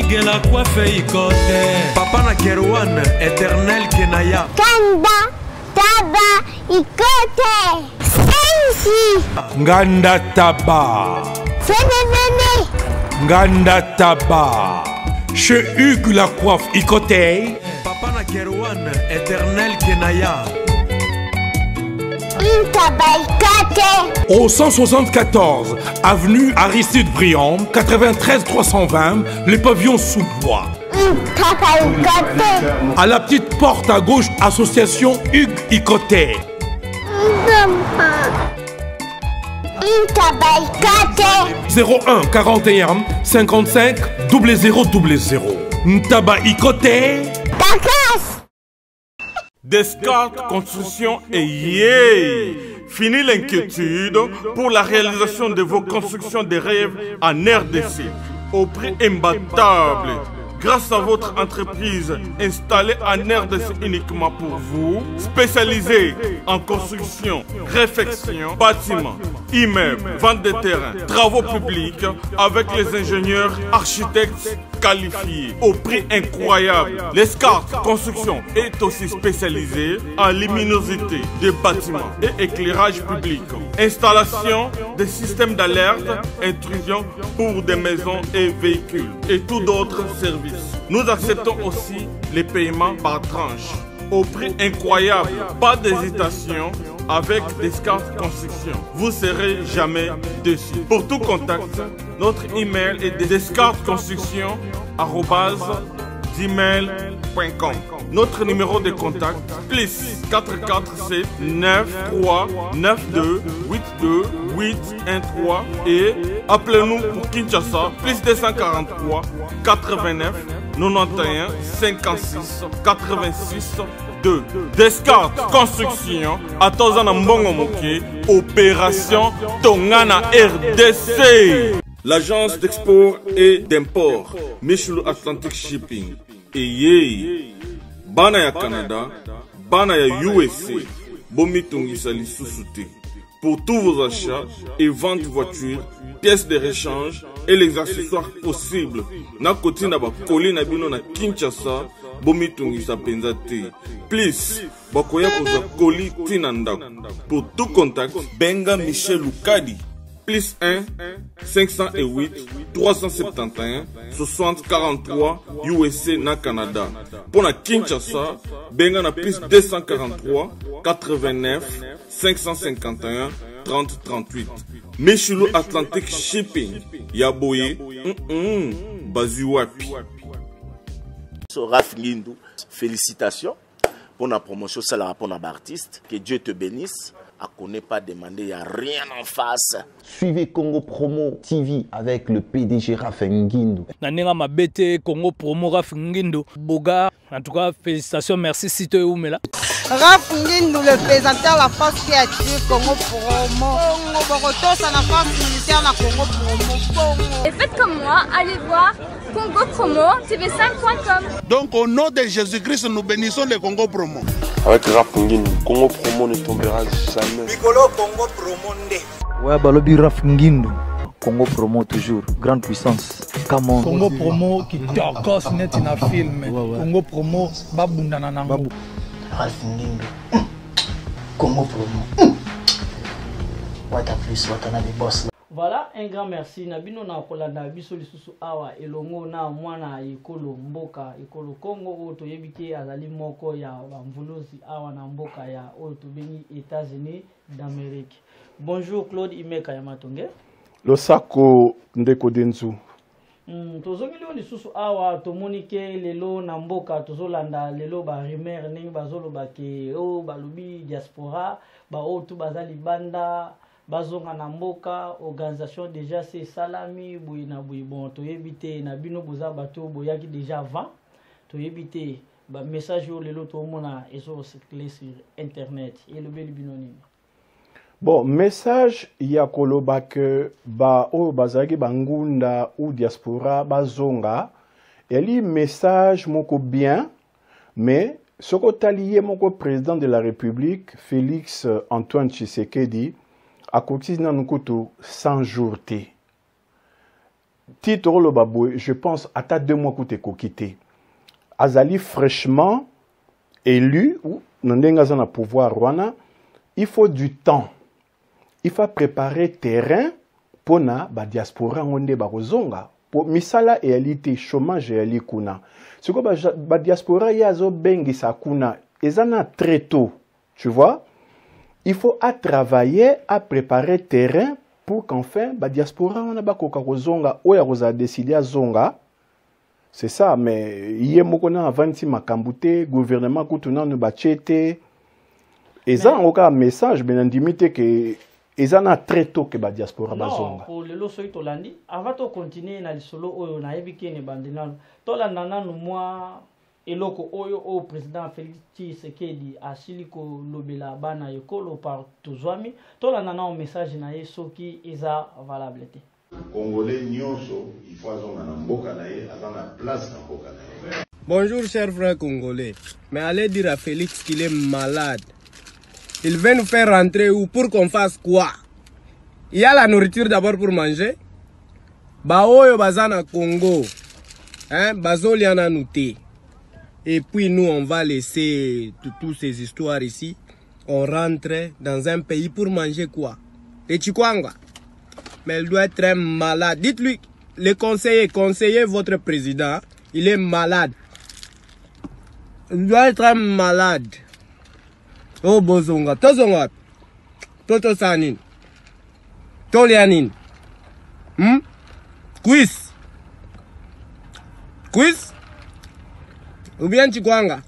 Hugues la coiffe ikote. Papa na Kerouan, éternel Kenaya. Kanda Taba Ikote. Sensi. Nganda Taba. Fene Fene. Nganda Taba. Chez Hugues la coiffe Ikote. Papa na Kerouan, éternel Kenaya. Au 174, avenue Aristide Briand, 93 320, les pavillons sous bois. À la petite porte à gauche, association Hugues Ikote. 01 41 55 00 00. Ntaba Ikote. Descartes Construction et yeah Fini l'inquiétude pour la réalisation de vos constructions de rêves en RDC au prix imbattable. Grâce à votre entreprise installée en RDC uniquement pour vous, spécialisée en construction, réfection, bâtiment, immeubles, vente de terrain, travaux publics avec les ingénieurs, architectes qualifiés au prix incroyable. L'Escarte Construction est aussi spécialisée en luminosité des bâtiments et éclairage public, installation des systèmes d'alerte, intrusion pour des maisons et véhicules et tout d'autres services. Nous acceptons aussi les paiements par tranche au prix incroyable. Pas d'hésitation avec Descartes Construction. Vous serez jamais déçu. Pour tout contact, notre email est descartesconstruction@gmail.com. Notre numéro de contact plus 447 9 3 9 2 8 2 8 1 3 et appelez-nous pour Kinshasa plus 243 89 91 56 86 2. Descartes Construction atoza na mbongo moke opération Tongana RDC. L'agence d'export et d'import Michel Atlantic Shipping eyei bana ya Canada, bana ya USA bomitungisa lisusu te. Pour tous vos achats et ventes voitures, pièces de rechange et les accessoires possibles, na kotinda ba colis na bino na Kinshasa, bomitungisa penza te. Plus, bakoya kozwa colis tina ndako. Pour tout contact, benga Michel Lukadi. Plus 1 508 371 60 43 USA na Canada. Pour na Kinshasa, benga na plus 243 89 551 30 38. Michelo Atlantic Shipping. Yaboye, bazwi wapi. So, Raph Ngindu, félicitations pour la promotion, ça la pour l'artiste. Que Dieu te bénisse. A connaît pas demander, y a rien en face. Suivez Congo Promo TV avec le PDG Raph Ngindu. Na ndenge mabete Congo Promo Raph Ngindu. Boga, en tout cas, félicitations, merci Sito Oumela. Raph Ngindu, le présentateur, la force qui attire Congo Promo. Congo Boroto, ça la force militaire, la Congo Promo. Congo. Et faites comme moi, allez voir Congo Promo TV5.com. Donc au nom de Jésus-Christ, nous bénissons le Congo Promo. Avec Raph Ngindu, Congo Promo ne tombera jamais. Mikolo Congo Promo nde. Ouais, balobi Raph Ngindu. Congo Promo toujours, grande puissance. Come on. Congo Promo qui tokos net na film. Ouais, ouais. Congo Promo babunda na nango. Babu. Raph Ngindu. Congo Promo. What a plus, what a boss. Voilà, un grand merci. Na bino na kolanda biso lisusu awa elongo na mwana ekolo mboka ekolo Congo oyo toyebi ke azali moko ya bamvuluzi awa na mboka ya oyo tobengi États-Unis d'Amérique. Bonjour Claude Imeka ya Matonge. Losako ndeko Denzu. Tozongeli oyo lisusu awa tomoni ke lelo na mboka tozolanda lelo ba rumeur ndenge bazoloba ke oyo balobi diaspora ba oyo tu baza libanda bazonga na mboka, organisation déjà se salami boye na boye. Bon, toyebi te na bino boza bato boyaki déjà avant, toyebi te ba message oyo lelo tomona ezo circuler sur internet elobeli bino nini? Bon, message ya koloba ke ba oyo bazalaki bangunda ou diaspora bazonga, eli message moko bien, mais soki otali ye moko président de la République Félix Antoine Tshisekedi akokisi nanu kutu 100 jours te. Ti tokoloba boye, je pense ata 2 mois kuta ekoki te. Azali fraîchement élu ou na ndenge aza na pouvoir wana, il faut du temps, il faut préparer terrain mpona badiaspora yango nde bakozonga, po misala eyali te, chômage eyali kuna. Sikoyo badiaspora ye azobengisa kuna, eza na très tôt, tu vois. Il faut à travailler, à préparer terrain pour qu'enfin badiaspora wana bakoka kozonga. Oyo akozala décidé azonga, c'est ça. Mais ye moko na avandi makambo te, gouvernement kutu nanu batie te. Eza yango kaka message, mais nandimi te ke eza na très tôt ke badiaspora bazonga. Po lelo soki tolandi, avant tocontinue na lisolo oyo, nayebi kene bandi nanu, tolanda nanu mwa eloko oyo président Félix Tshisekedi asili kolobela bana ekolo par tozwami. Tolanda nano message na ye soki eza valable te. Congolais nyonso, il faut azonga na mboka na ye, aza na place na mboka na ye. Bonjour, chers frères congolais. Mais allez dire à Félix qu'il est malade. Il veut nous faire rentrer où? Pour qu'on fasse quoi? Il y a la nourriture d'abord pour manger. Baoyo baza na Congo. Hein? Bazolia nanu te. Et puis nous, on va laisser toutes ces histoires ici. On rentre dans un pays pour manger quoi? Et Chikwanga. Mais il doit être très malade. Dites-lui, les conseillers, conseillez votre président. Il est malade. Il doit être malade. Oh, bozonga. Tozonga. Toto sanin. Tolianin. Quiz. Quiz. Ou bien Chikwanga.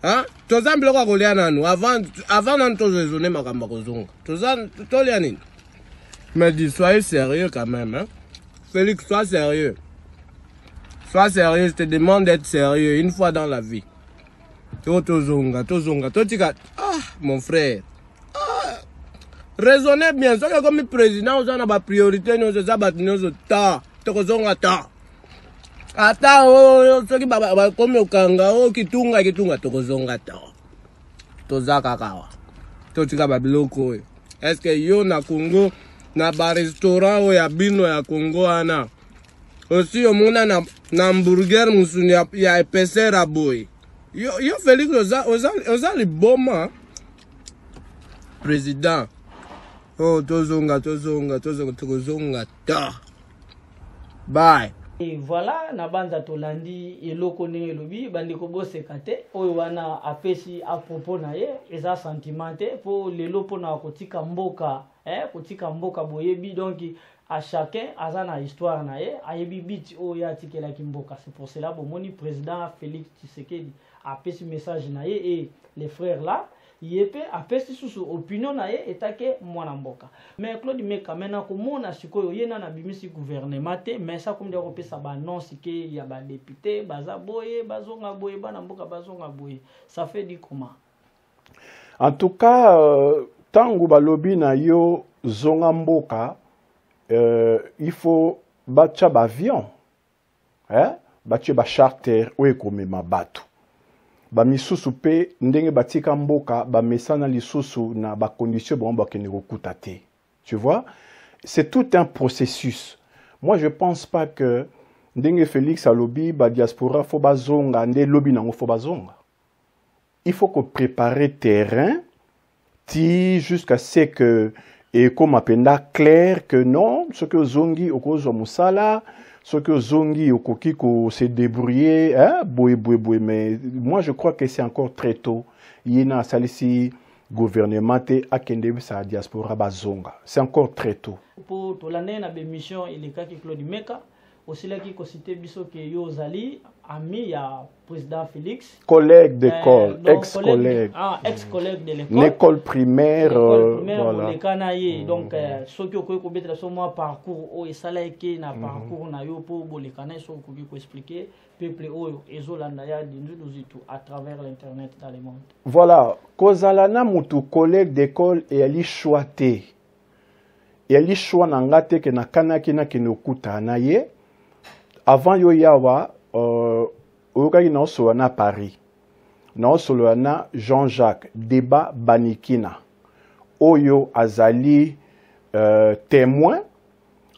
Hein? Toza biloko ya kolia nanu avant nanu toraisonne makambo ya kozonga. Toza tolia nini? Mais dis, soyez sérieux quand même, hein? Félix, sois sérieux. Sois sérieux, je te demande d'être sérieux une fois dans la vie. To tozonga, tozonga, totika. Ah, mon frère. Ah, raisonnez bien. Soki comme président, oza na ba priorité nyonso, eza bato nyonso ta. Tokozonga ta. Ata oyo soki bakomi okanga oyo kitunga kitunga, tokozonga ta. Toza kaka awa. Totika babiloko oyo. Est-ce que yo na Congo, na barestaurant oyo ya bino ya Congo wana, osi omona na hamburger mosuni ya épaisseur ya boye? Yo Félix, oza liboma, président. Oh, tozonga, tozonga, tozonga, tokozonga ta. Bye. Et voilà, na banza tolandi eloko ndenge elobi. Bandeko, boseka te. Oyo wana apesi à propos na ye, eza sentiment te, mpo lelo mpona kotika mboka, kotika mboka, boyebi, donc à chacun aza na histoire na ye, ayebi biti oyo ye atikelaki mboka. C'est pour cela bomoni président Félix Tshisekedi apesi message na ye, et les frères là, ye mpe apesi susu opinion na ye etake mwana mboka. Mais Claude Meka, me na komona sikoyo ye nani abimisi gouvernement te, mais sa komi kopesa baannonce ke ya badéputé baza boye, bazonga boye, bana mboka bazonga boye, ça fait du comment? En tout cas, ntango balobi na yo zonga mboka, il faut batya baavion, eh? Batie bacharter oyo ekomema bato bamisusu mpe ndenge batika mboka, bamesana lisusu na bacondition bango bakende kokuta te. Tu vois, c'est tout un processus. Moi, je pense pas que ndenge Félix alobi badiaspora faut bazonga, nde lobi nango faut bazonga. Il faut que préparer terrain ti jusqu'à ce que ekóma mpenza clair que non, soki ozongi okozwa mosala, soki ozongi okoki kose débrouiller, hein, boye boye boye. Mais moi, je crois que c'est encore très tôt. Ye na asalisi gouvernement te, akende yebisa diaspora bazonga, c'est encore très tôt. Mpo tolandaki na bémission elekaki, Claude Meka, osilaki kociter biso ke yo ozali ami ya président Félix. Collègue d'école. Euh, ex-collègue. Ah, ex-collègue de l'école. L'école primaire. L'école primaire, voilà. Boleka na ye. Donc soki okoki kobetela biso mwa parcours oyo esalaki na parcours na yo mpo boleka na ye, soki okoki koexpliquer peuple oyo ezolanda ya Dinzudu Zitu à travers l'internet dans le monde. Voilà, kozala na mutu collègue d'école eyali choix te, eyali choix na nga te ke nakanaki nakende kokutana na ye. Avant yo yawa, oyokaki naosolola na Paris, naosolola na Jean-Jacques Débat Banikina oyo azali témoin.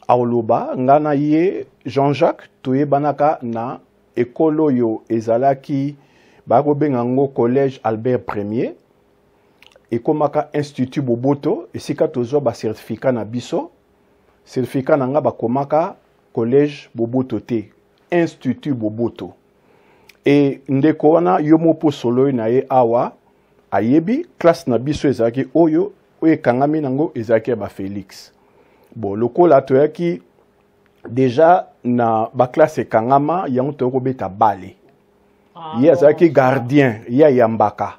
Akoloba nga na ye Jean-Jacques toyebanaka na ekolo oyo ezalaki bakobenga yango collège Albert Premier, ekomaka Institut Boboto, esika tozwa ba certificat na biso. Certificat na nga bakomaka collège Boboto te, Institut Boboto. E ndeko wana yo moko soloi na ye awa ayebi classe na biso ezalaki oyo oyo ekangami nango ezalaki ya ba Felix. Bon, lokola toyaki déjà na ba classe ekangama yango toyaki kobeta bale. Ah, ye azalaki gardien, ye ayambaka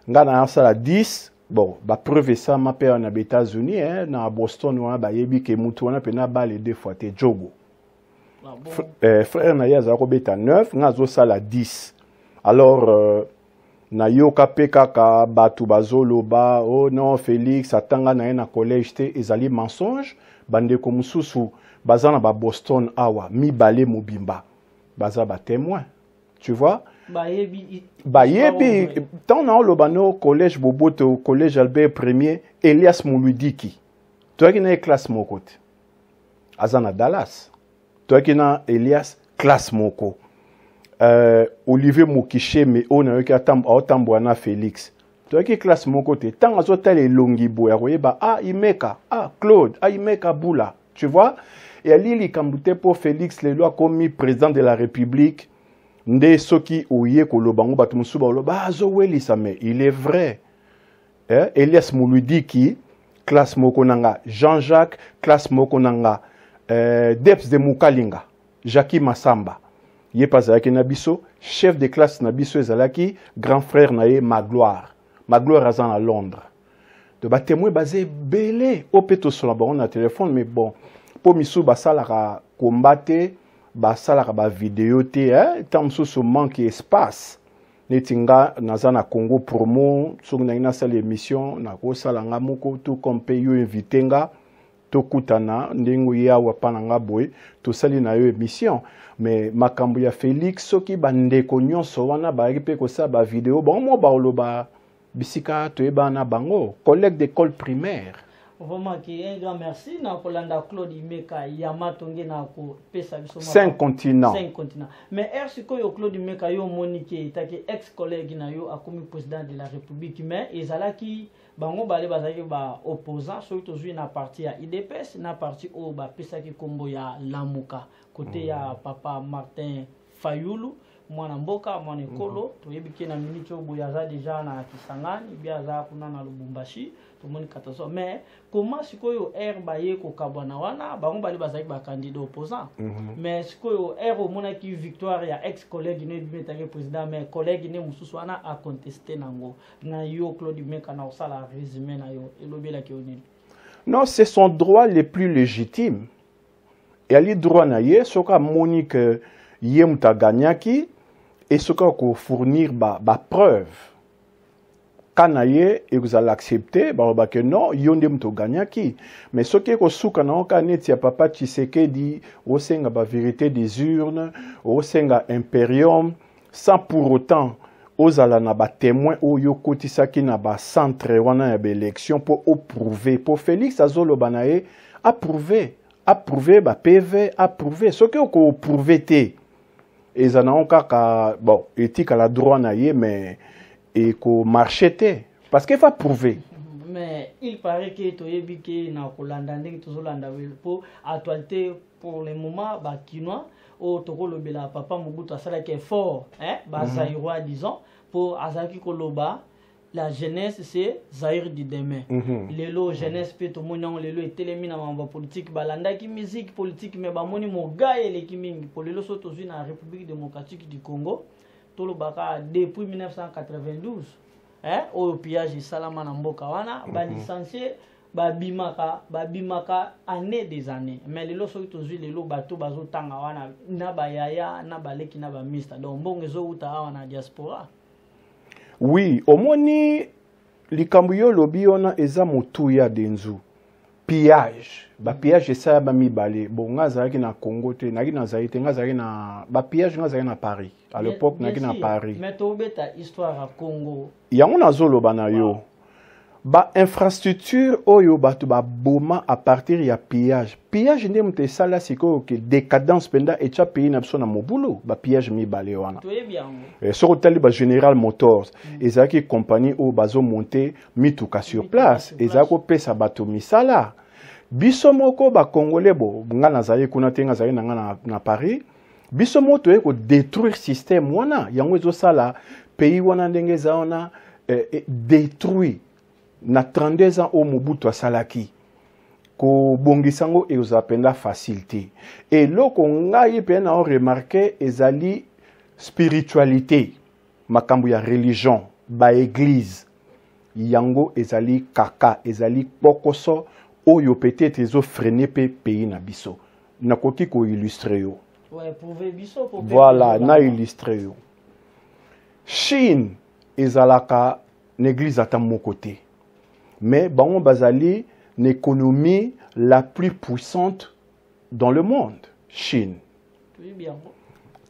nga na asala 10. Bon, ba preuve esalama mpe na ba États-Unis, hein, na Boston wana bayebi ke mutu wana mpena bale deux fois te jogo. Ah bon? Frère na ye azalaki kobeta 9, nga azosala 10. Alors nayoka mpe kaka bato bazoloba oh non, Félix atanga na ye na collège te, ezali mensonge. Bandeko mosusu baza na ba Boston awa mibale mobimba baza ba témoin, tu vois. Bayebi. Bayebi ntango na oloba no collège Boboto, collège Albert Premier, Elias Moludiki toyaki na ye classe moko te, aza na Dallas, toyaki na Elias classe moko. Olivier Mokisheme oyo nayoki aotambola na Félix, toyaki classe moko te. Ntango azotala elongi boye akoyeba, ah Imeka, ah Claude, ah Imeka Bula, tu vois. Eyali likambo te mpo Félix lelo akomi président de la République nde soki oye koloba ngo bato mosusu baloba azowelisa, mais il est vrai, eh? Elias Moludiki classe moko na nga, Jean-Jacques classe moko na nga, Deps de Mukalinga, Jackie Massamba ye mpe azalaki na biso, chef de classe na biso ezalaki grand frère na ye Magloire. Magloire aza na Londres. Donc batémoin baza ebele oyo mpe tosola bango na telefone. Mais bon, mpo misusu basalaka komba te, basalaka bavideo te, ntango mosusu manque espace. Neti nga naza na Congo Promo, soki nangi nasala émission nakosala nga moko, tout comme mpe yo invité nga tokutana ndenge oye awa mpa na nga boye, tosali na yo émission. Mais makambo ya Félix, soki bandeko nyonso wana bayaki mpe kosala bavideo, bango mo baoloba bisika toyebana na bango, collègue d'école primaire. Vraiment ki un grand merci na kolanda Claude Imeka Yamatonge na kopesa biso cinq continents. Cinq continents. Mais heure sikoyo Claude Imeka, yo omoni ke etaki ex collègue na yo akomi président de la République, mais ezalaki bango bale bazalaki ba opposant. Soki tozwi na parti ya UDPS na parti oyo bapesaki nkombo ya Lamuka kote ya papa Martin Fayulu, mwana mboka, mwana ekolo, toyebi ke na minute oyo boye aza deja na Kisangani bi aza kuna na Lubumbashi, tomoni catastrophe. Mais comment sikoyo aire baye kokabwana wana, bango bale bazalaki bacandidat opposant, mais sikoyo aire omonaki victoire ya ex collègue ne ebimi etaki président, mais collègue ne mosusu wana aconteste nango na yo, Claude Meka, na kosala résumé na yo, elobelaki yo nini? Non, c'est son droit le plus légitime. Eyali droit na ye soki amoni ke ye moto agagnaki e soki akofournir bapreuve ba ka na ye ekozala accepte, baloba ke non, yo nde moto ogagnaki. Mais soki ekosuka nango kaka neti ya papa Tshisekedi, osenga bavérité des urnes, osenga imperium sans pour autant ozala na batémoin oyo okotisaki na bacentre wana ya baélection mpo oprouve, mpo Félix azoloba na ye approuve, approuve ba PV, approuve. Soki okoprouve te, eza nango kaka bon, etikala droit na ye, mais ekomarche te parce que fa prouver. Mais il paraît que toyebi ke na kolanda ndenge tozolanda mpo actualité pour le moment, bakinois oyo tokolobela papa Mobutu asalaki effort, hein, bazaïrois, disons, mpo azalaki koloba la jeunesse, c'est Zaïre du demain. Lelo jeunesse mpe tomoni yango lelo etelemi na makambo ya politique. Balandaki musique politique, mais bamoni mogai eleki mingi po lelo so tozwi na République démocratique du Congo, tolobaka depuis 1992, eh, oyo pillage esalama na mboka wana, balicencie babimaka, babimaka année des années. Mais lelo soki tozwi lelo bato bazotanga wana na bayaya na baleki na bamista, donc mbongo ezowuta awa na diaspora. Oui, omoni likambo yo olobi wana eza motuya denzu pillage. Bapillage esalama mibale. Bon, nga azalaki na Congo te, nayaki nazali te, nga azalaki na bapillage, nga azalaki na Paris à l'époque, nayaki na Paris. Mais tobeta histoire ya Congo. Yango nazoloba na yo. Ba infrastructure oyo bato baboma à partir ya pillage. Pillage nde moto esala sikoyo ke décadence mpenza etya pays na biso na mobulu, ba pillage mibale wana. Toyebi yango. Soki otali ba General Motors, ezalaki compagnie oyo bazomonte mituka sur place, ezalaki kopesa bato misala. Biso moko bacongolais, bo nga nazali kuna te, nga azali na nga na Paris, biso moko toye kodétruire système wana. Yango ezosala pays wana ndenge eza wana, détruit na 32 ans oyo Mobutu asalaki. Kobongisa yango ekozala mpenza facile te. Eloko ngai mpe na oremarquer ezali spiritualité, makambo ya religion, baéglise. Yango ezali kaka, ezali kpokoso oyo peut-être ezofreiner mpe pays na biso. Nakoki koillustrer yo. Ouais, prouver biso po Voilà, na illustrer yo. Chine ezalaka na église ata moko te, mais bango bazali na économie la plus puissante dans le monde, Chine. Toyebi yango.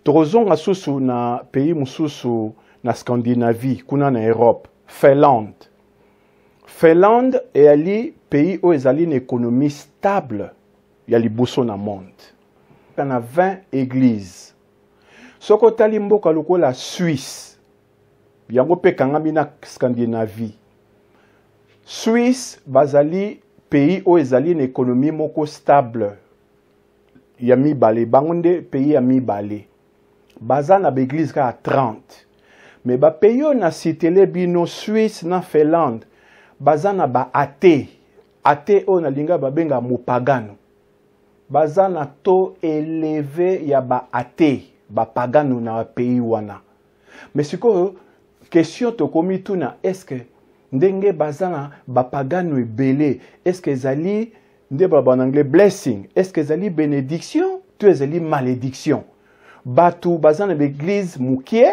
Tokozonga susu na pays mosusu na Scandinavie kuna na Europe, Finlande. Finlande eyali pays oyo ezali na économie stable ya liboso na monde, na 20 églises. Soki otali mboka lokola Suisse, yango mpe ekangami na Scandinavie, Suisse bazali pays oyo ezali na économie moko stable ya mibale. Bango nde pays ya mibale, baza na baéglise kaka 30. Mais bapays oyo na citele bino, Suisse na Finlande, baza na baathée. Athée oyo nalinga babenga mopagano. Baza na taux élevé ya baathée, bapagano na bapays wana. Mais sikoyo question tokomi tuna: est ce que ndenge baza na bapagano ebele, est ce que ezali nde baloba na anglais blessing, est ce que ezali bénédiction to ezali malédiction? Bato baza na baéglise mokie,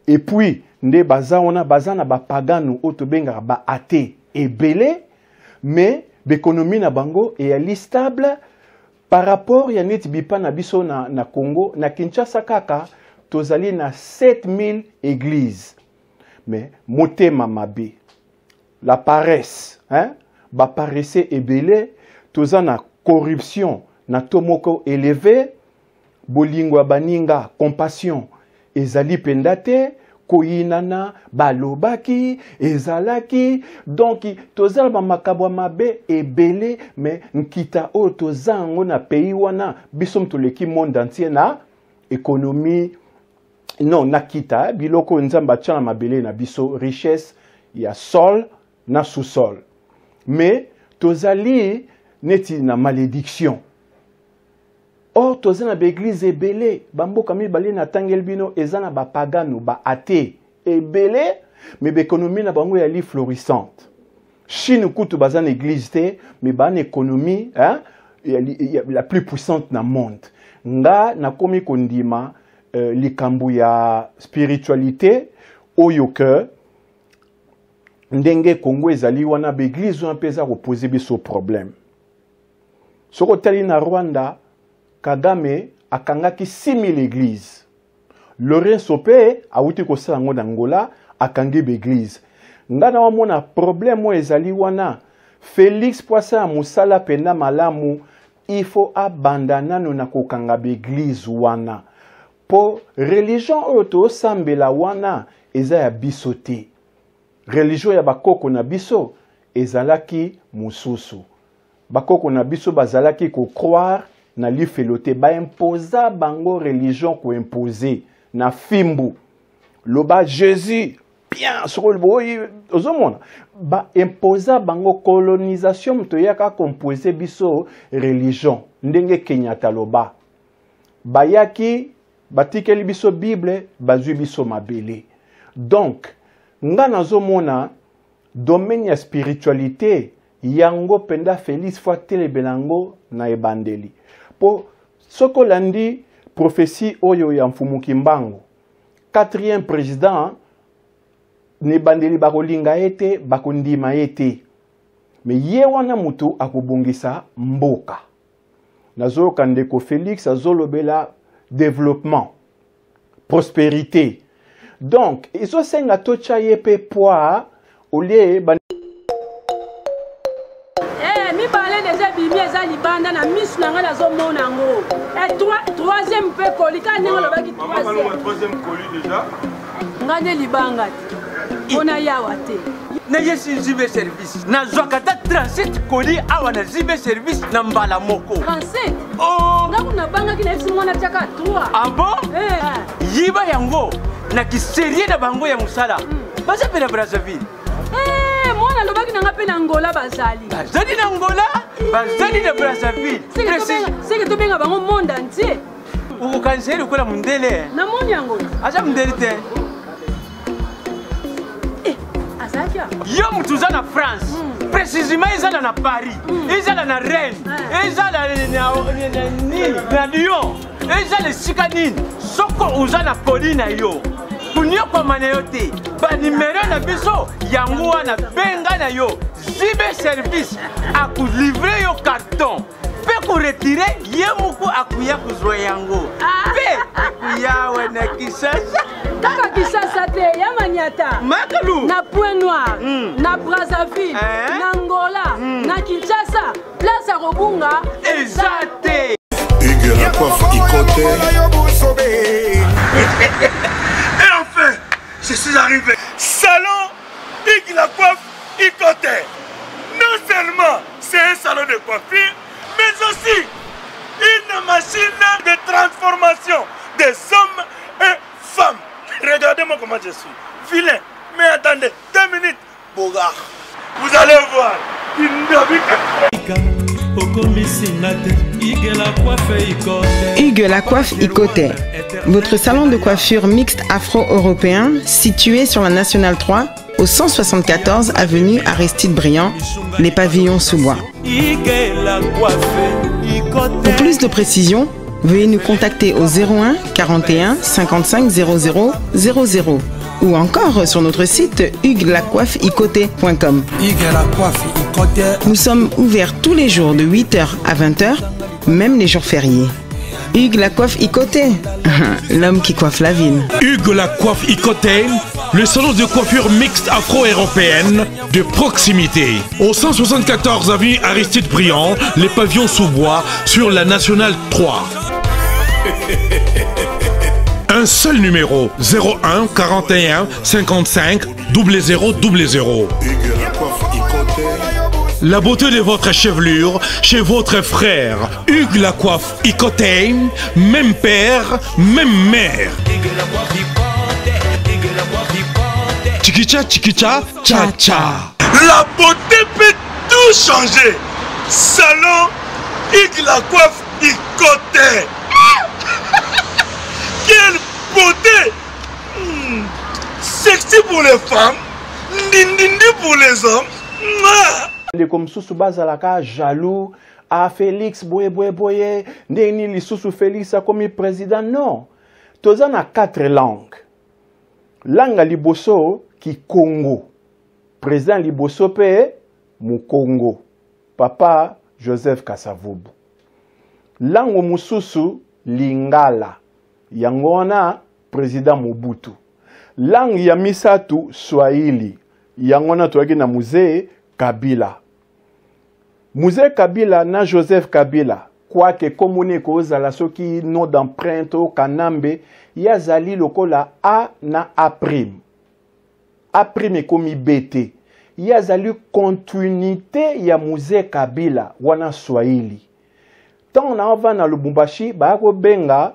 et puis nde baza wana, baza na bapagano oyo tobengaka baathée ebele, mais baéconomie na bango eyali stable par rapport ya neti bipa na biso na Congo. Na Kinshasa kaka tozali na 7000 églises, mais motema mabe, la paresse, hein? Baparesse ebele, toza na corruption na taux moko élevé, bolingo ya baninga, compassion ezali mpenza te, koyinana, balobaki ezalaki. Donc toza na bamakambo ya mabe ebele, mais nkita oyo toza yango na pays wana, biso toleki monde entier na économie, non na kita biloko oyo Nzambe atya na mabele na biso, richesse ya sol na sous-sol, mais tozali neti na malédiction. Or toza na baéglise ebele. Bamboka mibale natangeli bino eza na bapagano, baathée ebele, mais baéconomie na bango eyali florissante. Chine kutu baza na église te, mais baa na économie, hein, la plus puissante na monde. Nga nakomi kondima likambo ya spiritualité oyo ke ndenge Congo ezali wana, baéglise wana mpe eza kopose biso problème. Soki otali na Rwanda, Kagame akangaki 6000 église. Lourenço mpe awuti kosala yango na Angola, akangi baéglise. Ngai na wamona problème oyo ezali wana. Félix po asala mosala mpenza malamu, il faut abanda nano na kokanga baéglise wana, mpo religion oyo tosambela wana eza ya biso te. Religion ya bakoko na biso ezalaki mosusu. Bakoko na biso bazalaki kocroire na lifelo te. Baimposa bango religion, koimpose na fimbu, loba Jésus bien. Soki boyi, ozomona baimposa bango colonisation. Moto eyaka koimpose biso religion, ndenge Kenyatta loba, bayaki batikeli biso Bible, bazwi biso mabele. Donc nga nazomona domaine ya spiritualité yango mpenza, Félix faut atelemela yango na ebandeli, mpo soki olandi prophétie oyo ya Mfumu Kimbangu, quatrième président, na ebandeli bakolinga ye te, bakondima ye te, mais ye wana moto akobongisa mboka. Nazoyoka ndeko Félix azolobela développement, prospérité, donc ezosenga totya ye mpe poids olie. ebimi eza libanda na misu na ngai nazomona yango. Eh, troisième mpe koli kaka ndenge olobaki troisième koli déjà. Ngai nde libanga te mpo na yawa te. Nayesi JB service, nazwaka ata 37 koli awa na JB service na mbala moko. 37? Oh. Nga kuna nabangaki, nayebisi mwana tiaka 3. Ah bon? Eh. Yiba yango na kiserie na bango ya mosala. Baza mpe na Brazzaville. Eh, mwana alobaki na nga mpe na Angola bazali. Bazali na Angola, bazali na Brazzaville. Seke tobenga bango monde entier. Okokanisa ye lokola mondele. Namoni yango. Aza mondele te. Eh, azalaki awa. Yo moto oza na France, précisément ezala na Paris, ezala na Rennes, ezala nini na Lyon, ezala esika nini, soko oza na koli na yo, konyokwama na yo te. Banimero na biso yango wana, benga na yo JB service akolivre yo carton mpe koretire ye moko, akoya kozwa yango mpe akoya wana Kinshasa. Kaka Kinshasa te, ya manyata. Makalu. Na Point Noir, na Brazzaville, na Angola, na Kinshasa, place ya kobunga eza te. Hugues la coiffe Ikote. Et enfin, je suis arrivé. Salon Hugues la coiffe Ikote. Non seulement c'est un salon de coiffure, mais aussi une machine de transformation des hommes et femmes. Regardez-moi comment je suis. Vilain. Mais attendez, 2 minutes. Bogard. Vous allez voir. Okomisi nga te Igela coiffe Ikote. Hugues la coiffe Ikote, votre salon de coiffure mixte afro-européen situé sur la Nationale 3 au 174 avenue Aristide Briand, les pavillons sous bois. Igela coiffe Ikote. Pour plus de précisions, veuillez nous contacter au 01 41 55 00 00 ou encore sur notre site hugueslacoiffeikote.com. Igela coiffe Ikote. Nous sommes ouverts tous les jours de 8h à 20h, même les jours fériés. Hugues la coiffe Ikote, l'homme qui coiffe la ville. Hugues la coiffe Ikote, le salon de coiffure mixte afro-européenne de proximité. Au 174 avenue Aristide Briand, les pavillons sous bois sur la Nationale 3. Un seul numéro, 01 41 55 00 00. Hugues la coiffe Ikote. La beauté de votre chevelure chez votre frère Hugues la coiffe Ikote, même père, même mère. Chikicha chikicha cha cha. La beauté peut tout changer. Salon Hugues la coiffe Ikote. Quelle beauté! Sexy pour les femmes, ndindindi pour les hommes. Mouah! Ndeko mosusu bazalaka jaloux a Félix boye boye boye, ndenge nini lisusu Félix akomi président? Non, toza na quatre langues. Langue ya liboso Kikongo, président liboso mpe Mokongo, papa Joseph Kasavubu. Langue mosusu Lingala, yango wana président Mobutu. Langue ya misato Swahili, yango wana toyaki na Mzee Kabila. Mzee Kabila na Joseph Kabila, quoique komona ekozala soki nom d'empreinte o Kanambe, ye azali lokola A na A prime. A prime ekomi B te. Ye azali continuité ya Mzee Kabila wana Swahili. Ntango na ovanda na Lubumbashi, baya kobenga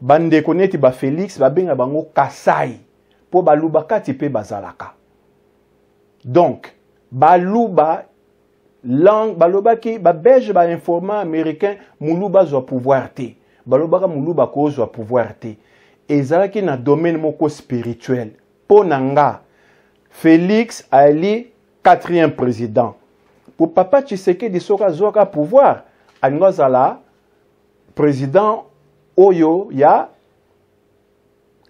bandeko neti ba Félix, babenga bango Kasai mpo baluba kati mpe bazalaka. Donc baluba langue balobaki, babelge bainforma américain, moluba azwa pouvoir te. Balobaka moluba kozwa pouvoir te, ezalaki na domaine moko spirituel. Mpo na nga, Félix ali quatrième président. Po papa Tshisekedi soki azwaka pouvoir, alingi azala président oyo ya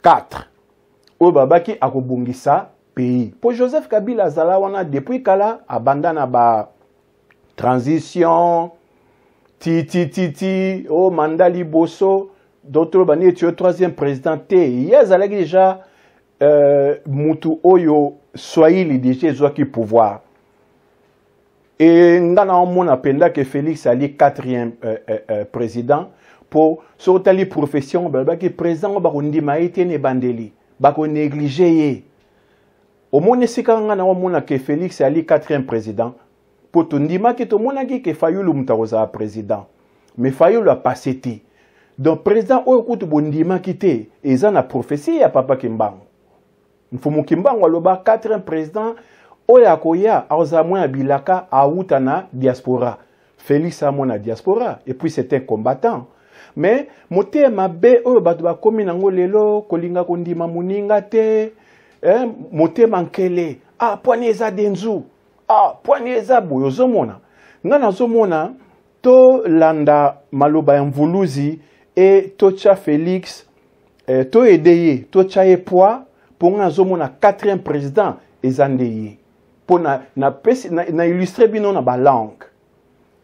4 oyo babaki akobongisa pays. Po Joseph Kabila azala wana depuis kala, abanda na ba transition ti ti ti ti o mandat liboso. Donc toloba neti yo troisième président te, ye azalaki déjà mutu oyo Swahili déjà ezwaki pouvoir. E nga naomona mpenza ke Félix ali quatrième président, mpo soki otali profession, balobaki président oyo bakondima ye te na ebandeli, bakonéglige ye. Omoni esika nga naomona ke Félix ali quatrième président, mpo tondimaki, tomonaki ke Fayulu moto akozala président, mais Fayulu apasse te. Donc président oyo kutu bondimaki te, eza na prophétie ya papa Kimbangu. Mfumu Kimbangu aloba quatrième président oyo akoya akozala mwana bilaka, awuta na diaspora. Félix amona diaspora, et puis c'est un combattant. Mais motema mabe oyo bato bakomi nango lelo, kolinga kondima moninga te, eh, motema nkele, ah, pwani eza denzu, ah, pwani eza boye. Ozomona, nga nazomona tolanda maloba ya Mvuluzi e totya Félix, toyede ye, totya ye poids, mpo nga nazomona quatrième président eza nde ye. Mpo na illustre bino na balangue: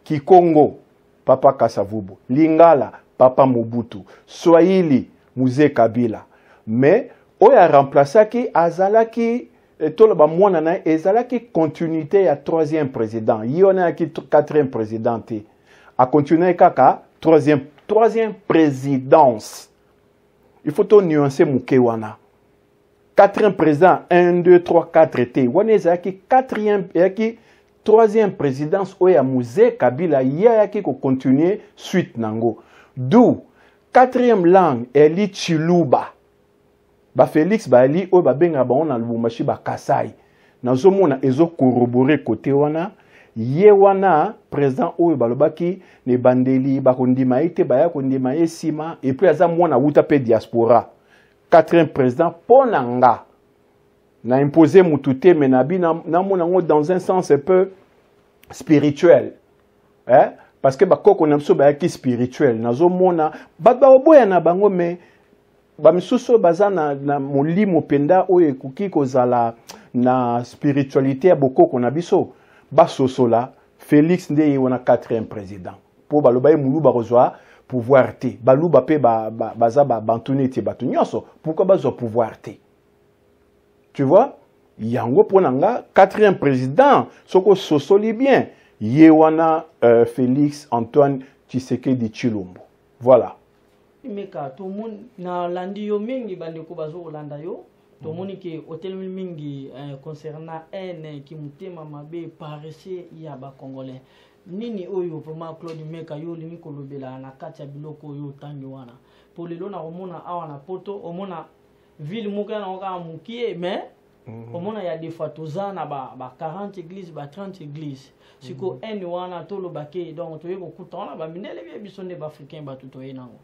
Kikongo, papa Kasavubu; Lingala, papa Mobutu; Swahili, Mzee Kabila. Mais oyo aremplaçaki azalaki, toloba mwana na ye, ezalaki continuité ya troisième président. Ye wana ayaki quatrième président te, acontinue kaka troisième présidence. Il faut to nuancer moke wana. Quatrième président, 1, 2, 3, 4 te. Wana ezalaki quatrième, eyaki troisième présidence oyo ya Mzee Kabila. Ye ayaki kocontinue suite nango. D'où quatrième langue eli Chiluba. Bafélix bayali oyo babengaka bango na Lubumbashi Bakasai. Nazomona ezocorroborer kote wana. Ye wana président oyo balobaki na ebandeli bakondima ye te, baya kondima ye nsima. Et puis aza mwana wuta mpe diaspora. Quatrième président, mpo na nga, na impose mutu te, mais nabi namona yango dans un sens un peu spirituel, eh? Parce que bakoko na biso bayaki spirituel. Nazomona bato bakoboya na bango, mais bamisusu oyo baza na molimo mpenza oyo ekoki kozala na spiritualité ya bokoko na biso basosola Félix nde ye wana quatrième président. Mpo baloba ye Moluba kozwa pouvoir te. Baluba mpe baza babantu neti bato nyonso, pourquoi bazwa pouvoir te? Tu vois, yango mpo na nga quatrième président, soki ososoli bien, ye wana Félix Antoine Tshisekedi Tshilombo. Voilà. Meka, tomoni, nalandi yo mingi, bandeko bazokolanda yo, tomoni ke otelemi mingi concernant haine, kimotema mabe, paresse ya Bacongolais. Nini oyo vraiment, Claude Meka, yo olingi kolobela na kati ya biloko oyo otangi wana? Po lelo nakomona awa na Poto, omona ville moko ya nango kaka mokie, mais omona ya des fois toza na ba 40 église, ba 30 église. Siko haine wana, toloba ke donc toye kokuta wana bamindele bie, biso nde Baafricain bato toye nango?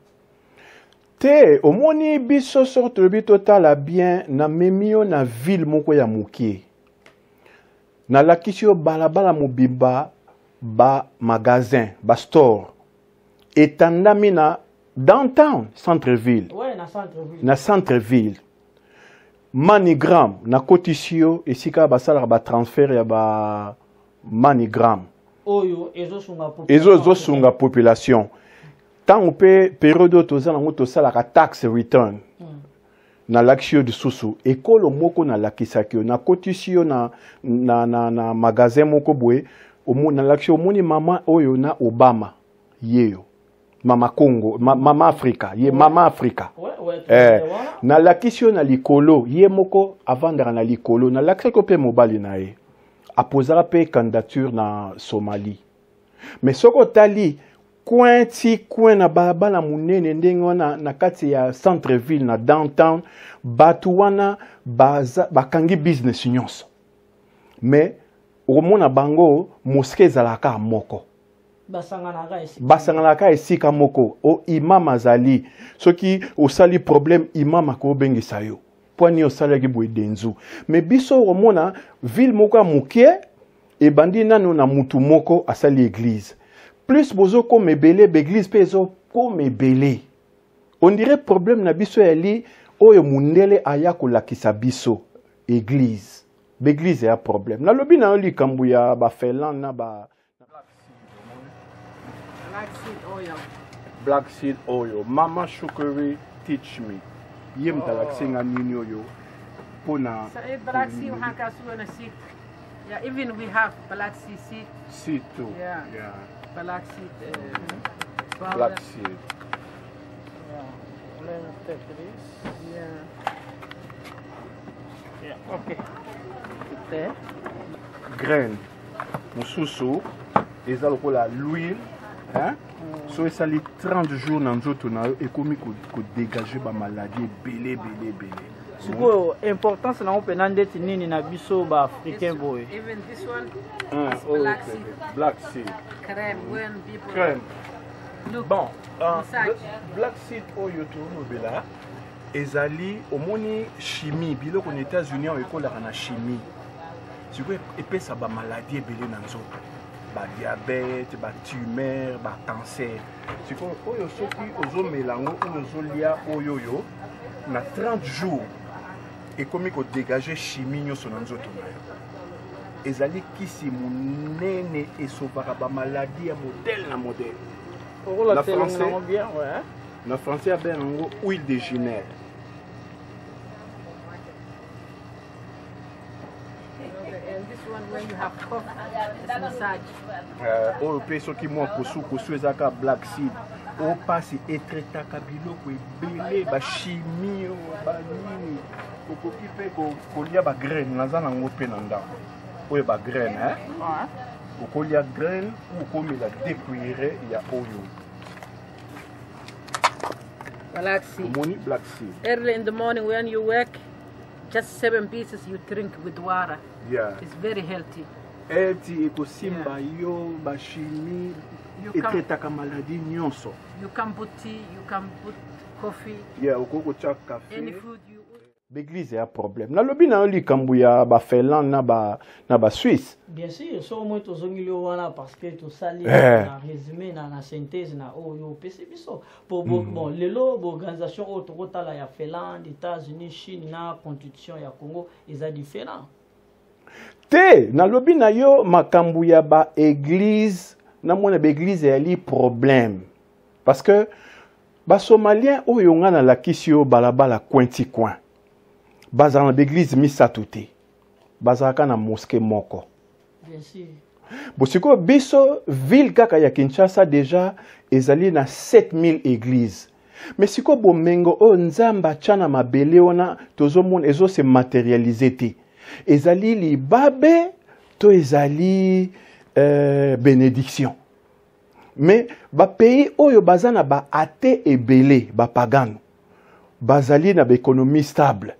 Te, omoni, biso soki tolobi totala bien, namemi yo na ville moko ya mokie, nalakisi yo balabala mobimba, bamagasin, bastore etandami na downtown, centre ville. Ouais, na centre ville. Na centre ville. MoneyGram, nakotisi yo esika basalaka batransfert ya ba MoneyGram. Oyo ezosunga. Ezosunga population. Ntango mpe periode oyo toza nango, tosalaka tax return. Nalakisi yo lisusu ekolo moko, nalakisaki yo, nakotisi yo na magasin moko boye, nalakisi yo, omoni mama oyo na Obama, ye yo mama Congo, mama Afrika, ye mama Afrika. Nalakisi yo na likolo, ye moko avandaka na likolo. Nalakisaki yo mpe mobali na ye apozaka mpe candidature na Somalie. Mais soki otali coin ti coin na balabala monene ndenge wana na kati ya centre ville, na downtown, bato wana bakangi business nyonso, mais okomona bango mosquée ezalaka moko. Basanganaka esika. Basanganaka esika moko. O imam azali, soki osali problème, imam akobengisa yo mpo ani osalaki boye denzu. Mais biso okomona ville moko ya moke ebandi nano na mutu moko asali église, plus bozokoma ebele, baeglise mpe ezokoma ebele. On dirait problème na biso yali oyo mundele aya kolakisa biso église, baeglise ya problème. Nalobi na yo likambo ya bafinlande na ba Black seed oil. Black seed oil, Mama Shukeri teach me. Ye moto alakisi nga nini oyo mpona Saciid, black seed waxaan kaa sugaynaa seed. Yeah, even we have black sea seed. Seed too. Yeah. Yeah. Black seed. Powder. Black seed. Yeah. Let me take this. Yeah. Yeah, okay. There. Graine mosusu eza lokola l'huile, hein? So esali 30 jours na nzoto na yo, ekomi kodégage bamaladi ebele ebele ebele. Sikoyo importance nango mpena ndeti nini na biso baafricain boye? Even this one Ah, is oh, black okay. seed. Black seed. Crème when people Crème. Look. Bon, Massage. Black seed oyo tolobela ezali, omoni chimie, biloko na États-Unis oyo ekolaka na chimie, sikoyo epesa bamaladi ebele na nzoto, badiabète, batumeur, bacancer. Sikoyo oyo soki ozomela yango, oyo ozolia oyo oyo na 30 jours ekomi kodégage chimie nyonso na nzoto na yo. Ezali kisi monene, esovaka bamaladi ya modèle na modèle. Na okolatela français, nango bien, ouais. Na français abenga yango huile de ginelle. Okay, and this one when you have cough, it's massage. Oyo mpe soki mwa kosukosu, eza kaka black seed oyo mpasi etraitaka biloko ebele, bachimie oyo banini. Okoki mpe kolia bagraine, naza nango mpe na ndako oyo bagraine, eh? Okolia graine ou okomela deux cuillere ya oyo. Black seed. Omoni black seed. Early in the morning when you wake, just seven pieces you drink with water. It's very healthy. Eti ekosimba yo bachimie. Etraitaka maladi nyonso. You can put tea, you can put coffee, Yeah, okoki kotia kafe. Any food you Baeglise ya problème, nalobi na yo likambo ya bafinlande na basuisse. Bien sûr, so omoi tozongeli yo wana parce que tosali na résumé na synthèse na oyo opesi biso po bon, lelo baorganisation oyo tokotala ya Finlande, États-Unis, Chine na constitution ya Congo eza différent. Te, nalobi na yo makambo ya baeglise, namona baeglise eyali problème parce que basomalien oyo nga nalakisi yo balabala coin ti coin, bazala na baeglise misato te, bazalaka na mosquée moko. Bien sûr. Bo sikoyo biso, ville kaka ya Kinshasa déjà ezali na 7000 églises, mais sikoyo bomengo oyo Nzambe atya na mabele wana, tozomona ezose matérialiser te. Ezali libabe to ezali bénédiction? Mais bapays oyo baza na baathée ebele, bapagano, bazali na baéconomie stable.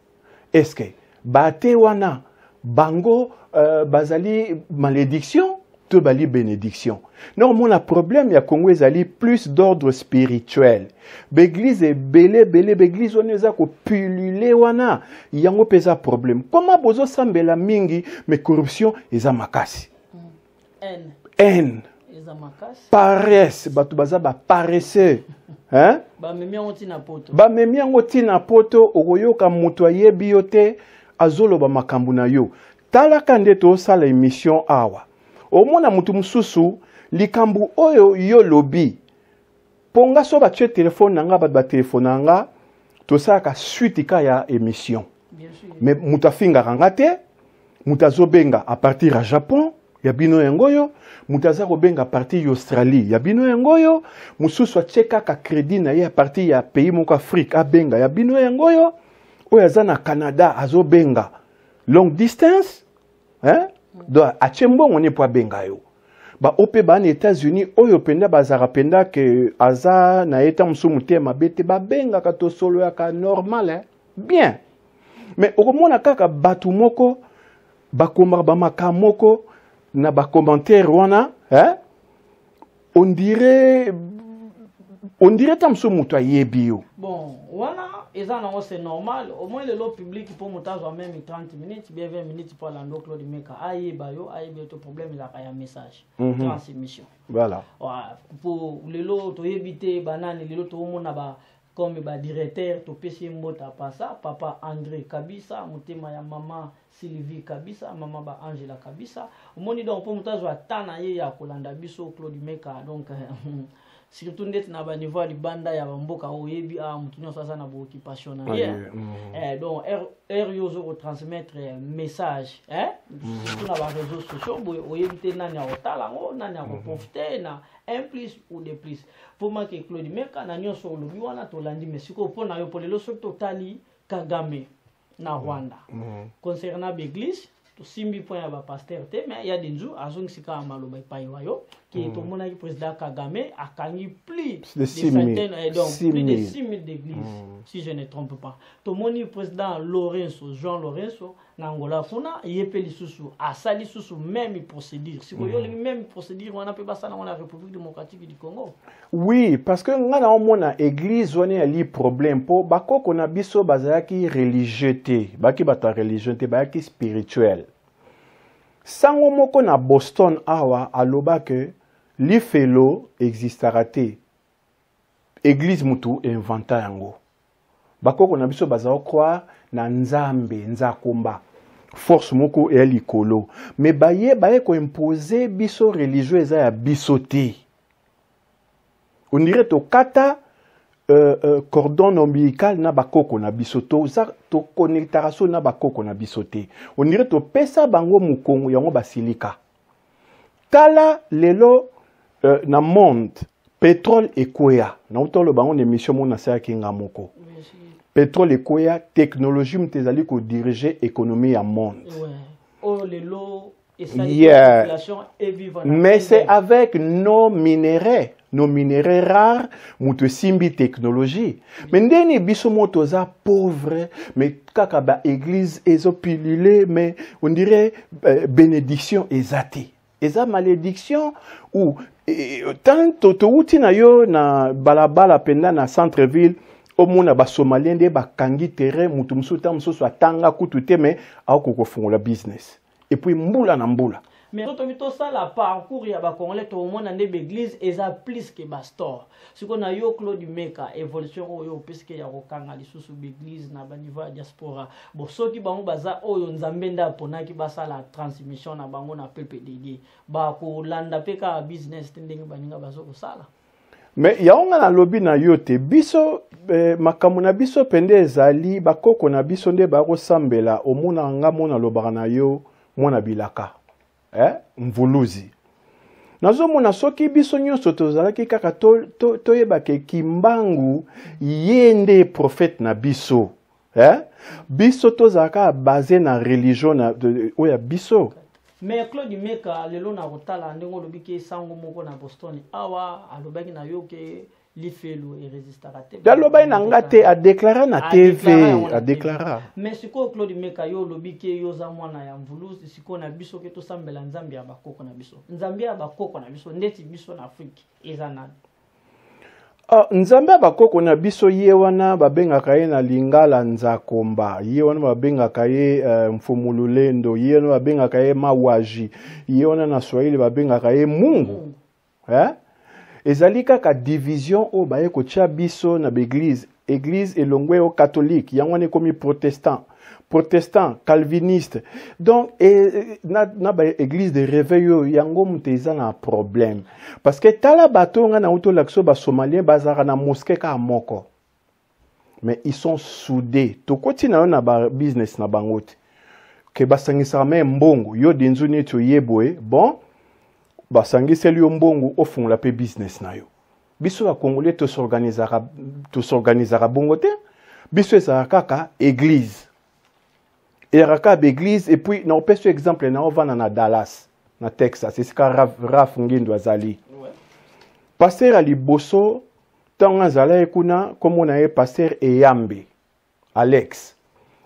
Est ce que baathée wana bango bazali malédiction to bali bénédiction? Non, omona problème ya Congo ezali plus d'ordre spirituel. Baeglise ebele ebele, baeglise wana eza kopulule wana, yango mpe eza problème. Koma bozosambela mingi, mais corruption eza makasi. N. Haine. Eza makasi. Paresse, bato baza baparesseux, hein? Bamemi yango ntina poto. Bamemi yango ntina poto. Okoyoka moto ayebi yo te azoloba makambo na yo. Talaka nde tosala émission awa, omona moto mosusu, likambo oyo yo lobi mpo nga so batie telefone na nga, bato batelefone na nga, tosalaka suite ka ya émission. Bien sûr. Mais moto afingaka nga te, moto azobenga à partir ya Japon, ya bino yango oyo, moto aza kobenga à partir ya Australie, ya bino yango oyo, mosusu atie kaka crédit na ye à partir ya pays moko Afrique, abenga, ya bino yango oyo, oyo aza na Canada azobenga longue distance, hein? Donc atie mbongo ne mpo abenga yo. Baoyo mpe baa na États-Unis oyo mpenza bazalaka mpenza ke aza na ye ta mosusu motema mabe te, babengaka, tosoloyaka normal, hein? Bien, mais okomona kaka bato moko bakomaka bamakambo moko na bacommentaire wana, hein? On dirait ta mosusu moto ayebi yo. Bon, wana eza nango, c'est normal. Au moins lelo public, mpo moto azwa même 30 minutes, bien 20 minutes mpo alanda Claude Meka, ayeba yo, ayeba yo to problème ezalaka ya message, transmission. Voilà. Po lelo toyebi te banani. Lelo toomona ba comme badirecteur, topesi ye mbota pasa papa André Kabisa, motema ya mama Sylvie Kabisa, mama ba Angela Kabisa. Omoni donc mpo moto azwa ta na ye ya kolanda biso Claude Meka, donc Surtout ndeti na baniveau ya libanda ya bamboka oyo oyebi awa, motu nyonso aza na baoccupation na ye. Donc heure yo ozo kotransmettre message, eh? Surtout na baréseaux sociaux boye, oyebi te nani akotala yango, nani akoprofite na un plus ou de plus. Vraiment ke Claude Meka, na nyonso olobi wana tolandi, mais sikoyo mpo na yo, mpo lelo soki totali Kagame na Rwanda, concernant baeglise, tosimbi point ya bapasteur te, mais ya Denzu azongisi kaka maloba epai wa yo ke tomonaki président Kagame akangi plus de 6 000. Donc 6 plus de 000. 6 000 d'églises, si je ne trompe pas. Tomoni président Lorenzo, Jean Lorenzo, na Angola kuna, ye mpe lisusu asali lisusu même procédure. Sikoyo olingi même procédure wana mpe basala yango na République démocratique du Congo? Oui, parce que nga na omona église wana eyali problème, mpo bakoko na biso bazalaki religieux te, bayaki bato ya religion te, bayaki spirituel. Sango moko na Boston awa aloba ke lifelo existaka te, église mutu inventa yango. Bakoko na biso baza croire na Nzambe Nzakomba, force moko eya likolo, mais baye koimpose biso religion eza ya biso te. On dirait tokata cordon ombilical na bakoko na biso, toza tokonektaka so na bakoko na biso te. On dirait topesa bango mokongo, yango basilika. Tala lelo na monde, pétrole ekweya. Nauta oloba yango na émission moko nasalaki nga moko. Pétrole ekweya, technologie moto ezali kodirige économie ya monde. Oyo lelo esali population evivre na Mais c'est paix. Avec nos minéraux, nos minéraux rares moto esimbi technologie. Mais ndeni biso mo toza pauvre, mais kaka baéglise ezopilule, mais on dirait bénédiction eza te, eza malédiction. Ou tant touti na yo na balabala mpenza na centre ville, omona basomalien nde bakangi terrain. Motu mosusu, ta mosusu atanga kutu te, mais akoki kofungola business et puis mbula na mbula. Mais totobi tosala parcours ya bacongolais, tomona nde baeglise eza plus ke bastore. Sikoyo na yo Claude Meka, évolution oyo opesike ya kokanga lisusu baeglise na baniveau ya diaspora, bon, soki bango baza oyo Nzambe nde aponaki basala transmission na bango na peuple dédié, bakolanda mpe kaka business te ndenge baninga baza kosala? Mais yango nga nalobi na yo te, biso makambo na biso mpenza ezali bakoko na biso nde bakosambela. Omona nga mo nalobaka na yo mwana bilaka, eh? Mvuluzi nazomona soki biso nyonso tozalaki kaka toyebaka to, to Kimbangu ye nde prophète na biso, eh? Biso tozalaka base na religion oyo ya biso. Mais Claude Meka, lelo na kotala ndenge olobi ke sango moko na Boston awa alobaki na yo ke lifelo eresistaka te. Alobaki na nga te, adeklara na TV, adeklara. Mais sikoyo Claude Meka, yo olobi ke yo oza mwana ya mvuluzi. Sikoyo na biso ke tosambela Nzambe ya bakoko na biso, Nzambe ya bakoko na biso ndeti biso na Afrique eza nani? Oh, Nzambe ya bakoko na biso ye wana babengaka ye na lingala Nzakomba, ye wana babengaka ye Mfumululendo, ye wana babengaka ye Mawaji, ye wana na Swahili babengaka ye Mungu, eh? Ezali kaka division oyo baye kotia biso na baeglise. Église elongwe o catholique, yango wana ekomi protestant, protestant calviniste. Donc na baéglise de réveil oyo, yango moto eza na problème, parce que tala bato oyo ngai nauti olakisa oyo, basomalien bazalaka na mosquée kaka moko, mais ils sont soudés. Tokoti na yo na babusiness na bango te ke basangisaka me mbongo. Yo Denzu, neti oye boye, bon, basangiseli yo mbongo, ofungola mpe business na yo. Biso bakongolais tosorganizaka bongo te. Biso ezalaka kaka église, eyaka kaka baeglise. Et puis naopesa yo exemple, na ovanda na Dallas na Texas, esika Raf Ngindu azali pasteur ya liboso. Ntango azalaki kuna, kombo na ye pasteur Eyambe Alex.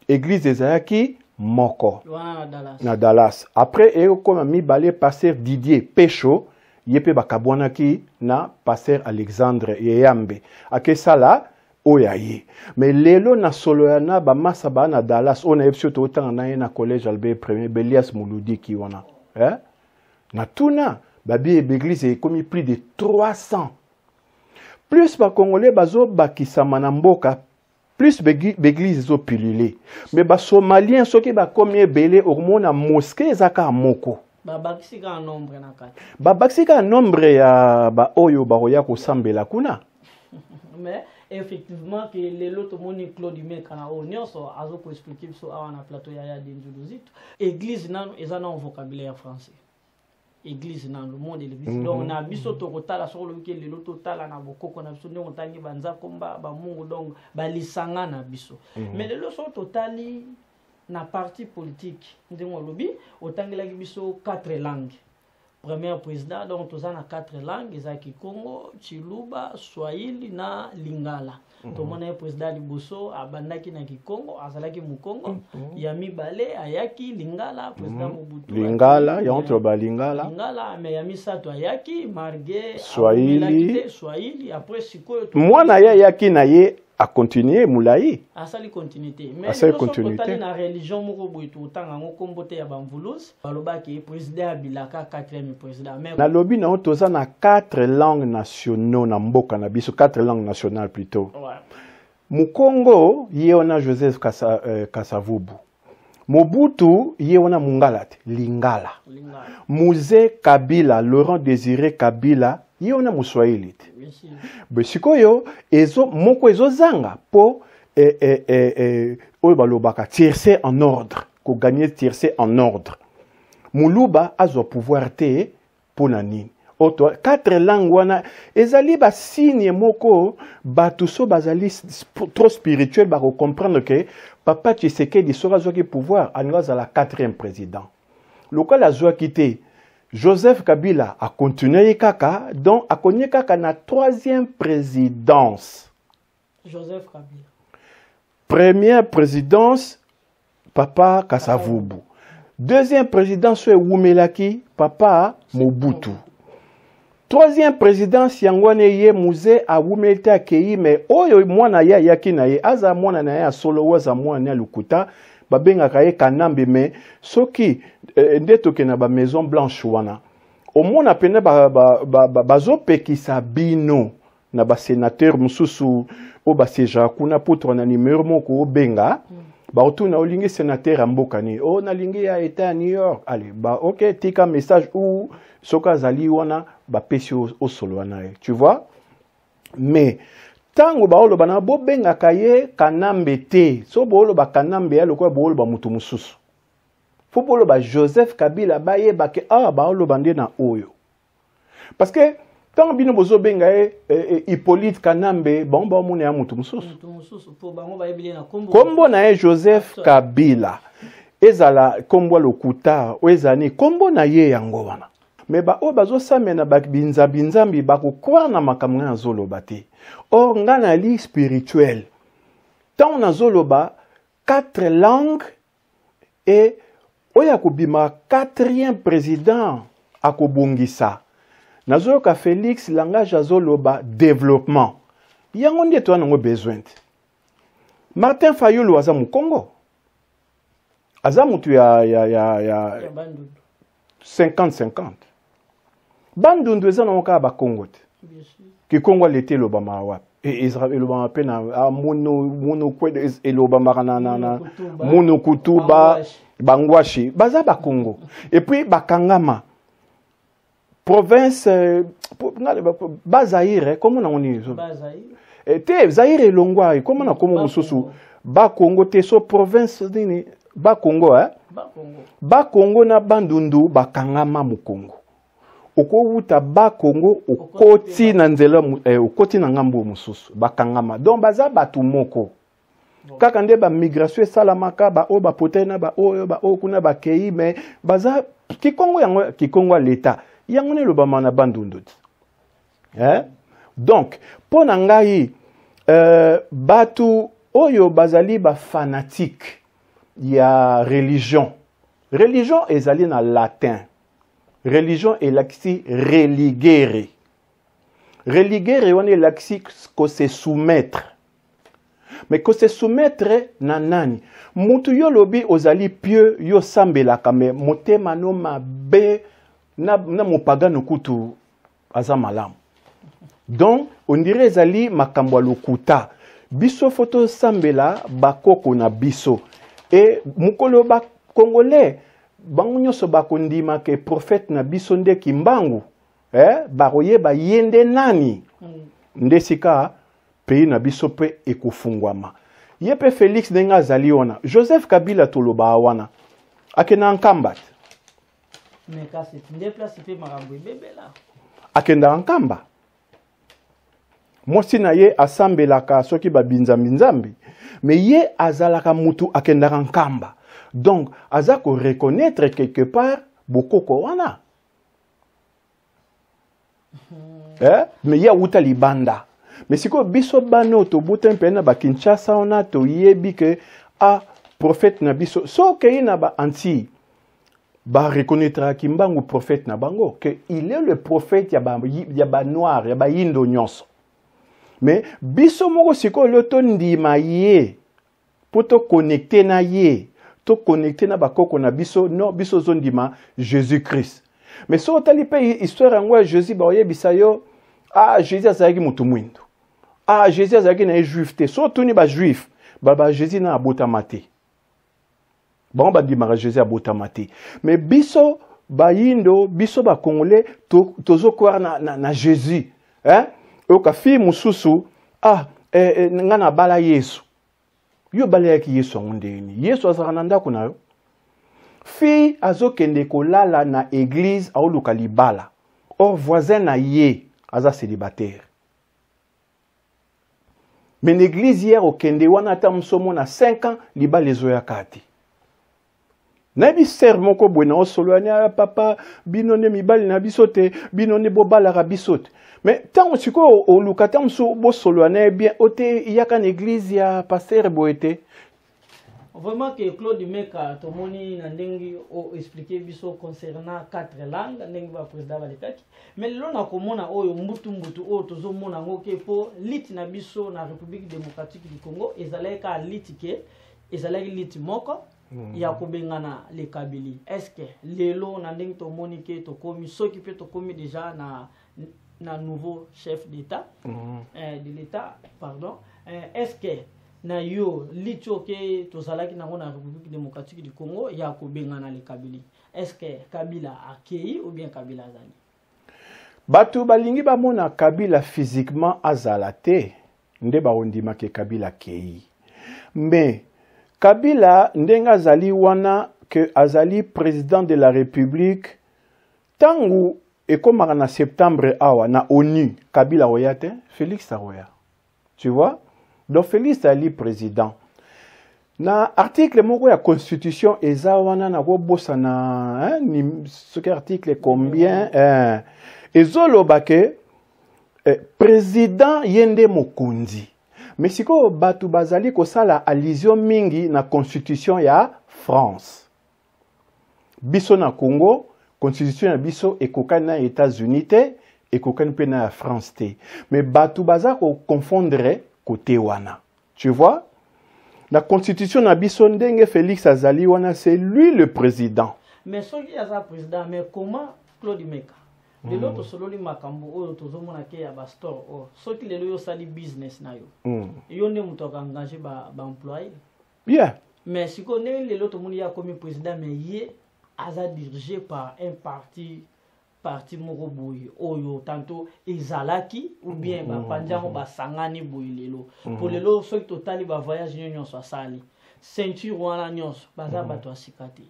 Église ezalaki moko wana na Dallas. Na Dallas. Après ekokoma mibale, pasteur Didier Pesho, ye mpe bakabwanaki na pasteur Alexandre Eyambe, akesala oyo ya ye. Mais lelo na solo ya na bamasa baa na Dallas oyo nayebi soki totanga na ye na collège Albert Premier, Belias Moludiki wana, eh? Na tuna babi baeglise ekomi plus de 300. Plus bacongolais bazobakisama na mboka, plus baeglise ezopilule. Mais basomalien soki bakomi ebele, okomona mosquée eza kaka moko. Babakisi kaka nombre na kati. Babakisi kaka nombre ya baoyo bakoya kosambela kuna. Mais effectivement ke lelo tomoni Claude Meka na oyo nyonso azo koexplike biso awa na plateau ya ya Denzu Luzitu. Église nano eza na vocabulaire français. Église nano, le monde de l'église. Donc na biso tokotala soko olobi ke lelo totala na bokoko na biso ndenge otangi banzakomba bamungu, donc balisanga na biso. Mais lelo soko totali na parti politique, ndenge olobi otangelaki biso quatre langues, premier président, donc toza na quatre langues, eza Kikongo, Chiluba, Swahili na Lingala. Tomona ye président liboso abandaki na Kikongo, azalaki Mokongo. Ya mibale ayaki Lingala, président Mobutu. Lingala, yango toloba Lingala. Lingala. Mais ya misato ayaki marge Swahili. Awumelaki te, Swahili. Après sikoyo Mwana ye ayaki na ye acontinue molai. Asali continuité, mais Asali lelo soki continuité. otali na religion moko boye, totanga yango nkombo te, ya bamvulus, balobaki président abilaka quatrième président, mais Nalobi na yo, toza na quatre langues nationaux na mboka na biso, quatre langues nationales plutôt. Mukongo ye wana Joseph Kasavubu. Mobutu ye wana Mungala te, Lingala. Lingala. Mzee Kabila, Laurent Désiré Kabila, ye wana Moswahili te. Bien sûr. Be sikoyo ezo moko ezozanga mpo oyo balobaka tiercé en ordre, koganye tiercé en ordre. Moluba azwa pouvoir te mpo na nini? Oto quatre langues wana ezali basigne moko. Bato so bazali trop spirituel bakocomprendre ke papa Tshisekedi soki azwaki pouvoir, alingi azala quatrième président. Lokola azwaki te, Joseph Kabila akontinue ye kaka, donc akonie kaka na troisième présidence. Joseph Kabila. Première présidence, papa Kasavubu. Deuxième présidence oyo ewumelaki, papa Mobutu. Troisième présidence yango wana ye Mzee awumeli te, akei. Mais oyo mwana ye ayaki na ye, aza mwana na ye ya solo oyo aza mwana ya lokuta, babengaka ye Kanambe. Mais soki nde tokende na bamaison blanche wana, omona pene bazopekisa bino na basénateur mosusu oyo basiégeaka kuna po toka na numero moko obenga, baotuna: olingi sénateur ya mboka nini? O nalingi ya état ya New York. Ale ba ok, tika message ou soki azali wana, bapesi osolola na ye, tu vois. Mais ntango baoloba na bobengaka ye Kanambe te, so booloba Kanambe ya lokola booloba moto mosusu. Fo boloba Joseph Kabila, bayebake awa baoloba nde na oyo, parce que ntango bino bozobenga ye Hippolyte Kanambe, bango baomona ya moto mosusu. Moto mosusu, mpo bango bayebili ye na nkombo. Nkombo na ye Joseph Kabila, ezala nkombo ya lokuta oyo ezala nini, nkombo na ye yango wana. Me baoyo bazosamela na binzambi-nzambi bakokroire na makambo ngai nazoloba te. Or ngai nali spirituel. Ntango nazoloba quatre langues e oyo akobima quatrième président akobongisa, nazoyoka Félix langage azoloba développement, yango nde toza nango besoin te. Martin Fayulu aza Mokongo, aza motu ya Ya Bandundu. 50-50. Bandundu eza nango kaka Bakongo te. Bien sûr. Kikongo alete elobamaka wapi? Elobamaka mpe na mono kwe, elobamaka na Mono-Kutuba. Mono Kutuba. Bangwashi. Bangwashi baza Bakongo et puis bakangama province Bazaire, kombo nango nini? Bazaire. Te, Zaire elongwa, ekoma na kombo mosusu. Bakongo te, so province nini, Bakongo, eh? Bakongo. Bakongo na Bandundu bakangama Mokongo. Okowuta Bakongo, okoti na nzela okoti na ngambo mosusu, bakangama. Donc baza bato moko kaka nde bamigration esalamaka, baoyo bapotani na baoyo, baoyo kuna bakei, mais baza Kikongo. Yango Kikongo ya leta, yango nde elobama na Bandundu te, eh? Donc mpo na ngai, bato oyo bazali bafanatike ya religion, religion ezali na latin, religion elakisi religere. Religere wana elakisi kose soumettre. Mais kose soumettre na nani? Mutu yo lobi ozali pieux, yo osambelaka, mais motema no mabe na mopagano kutu aza malamu. Donc on dirait ezali makambo ya lokuta. Biso fo tosambela bakoko na biso. E mokolo bacongolais bango nyonso bakondima ke prophète na biso nde Kimbangu, eh, bakoyeba ye nde nani. Nde sika pays na biso mpe ekofungwama. Ye mpe Félix ndenge azali wana, Joseph Kabila tolobaa wana akenda Nkamba te. Mais kasi nde place mpe makambo ebebela. Akendaka Nkamba, mwasi na ye asambelaka soki babinzambi-nzambi, mais ye azalaka mutu akendaka Nkamba, donc aza koreconnaître quelque part bokoko wana, eh? Mais ye awuta libanda. Mais sikoyo biso bana oyo tobotami mpe na bakinshasa wana, toyebi ke a prophète na biso, so okei na baantilles, bareconnaîtraka Kimbangu prophète na bango, que il est le prophète ya banoir, ya bayindo nyonso. Mais biso moko sikoyo leo tondima ye mpo toconnecte na ye, toconnecte na bakoko na biso. Non, biso ozondima Jésus Christ, mais soki otali mpe histoire yango ya Jésus, baoyebisa yo: ah, Jésus azalaki motu mwindu, ah, Jésus azalaki na ye juif te. So otuni bajuif, baba Jésus na abotama te. Bango bandimaka Jésus abotama te, mais biso bayindo, biso bacongolais, tozokwara na Jésus, hein? Oyoka fille mosusu: ah, eh, eh, nga nabala Yesu. Yo balayaki Yesu yango ndenge nini? Yesu azalaka na ndako na yo? Fille azokende kolala na église, aoluka libala, or voisin na ye aza célibataire. Mais na église hier okende wana, ata mosu omona 5 ans, libala ezoyaka te. Nayebi sœur moko boye na osolo yani: ah, papa, bino nde mibali na biso te, bino nde bobalaka biso te. Mais ntango sikoyo oluka, ntango mosusu bosolola na ye bien, o te, yaka na église ya pasteur boye te. Vraiment que Claude Meka, tomoni na ndenge oexplike biso concernant quatre langues, ndenge baprésident balekaki. Mais lelo nakomona oyo mbutu mbutu oyo tozomona yango ke mpo lutte na biso na République démocratique du Congo ezalaki kaka lutte ke ezalaki lutte moko ya kobengana le Kabili. Est ce que lelo na ndenge tomoni ke tokomi, soki mpe tokomi déjà na nouveau chef d'état, de l'état, pardon, est ce que na yo lutte oyo ke tozalaki nango na République démocratique du Congo ya kobengana le Kabili, est ce que Kabila akei ou bien Kabila azali? Bato balingi bamona Kabila physiquement azala te nde bakondimaka Kabila akei. Mais Kabila ndenge azali wana, ke azali président de la République, ntango ekomaka na septembre awa na ONU, Kabila akoya te, Félix akoya, tu vois. Donc Félix ali président na article moko ya constitution eza wana, nakobosana, hein, soki article combien, hein, ezoloba ke président ye nde mokonzi. Mais sikoyo bato bazali kosala allusion mingi na constitution ya France. Biso na Congo, constitution ya biso ekokani na États-Unis te, ekokani mpe na ya France te. Mais bato baza koconfondre kote wana, tu vois. Na constitution na biso, ndenge Félix azali wana, c'est lui le président. Mais soki aza président, mais comment, Claude Meka, lelo tosololi makambo oyo tozomona ke ya bastore oyo, soki lelo yo osali business na yo, yo nde moto akoengage baemployé. Mais sikoyo ndenge lelo tomoni ye akomi président, mais ye aza dirigé par un parti moko boye oyo tantôt ezalaki ou bien bapanzi yango, basangani boye lelo. Po lelo soki totali bavoyage nyo nyonso asali, ceinture wana nyonso baza bato ya sika te.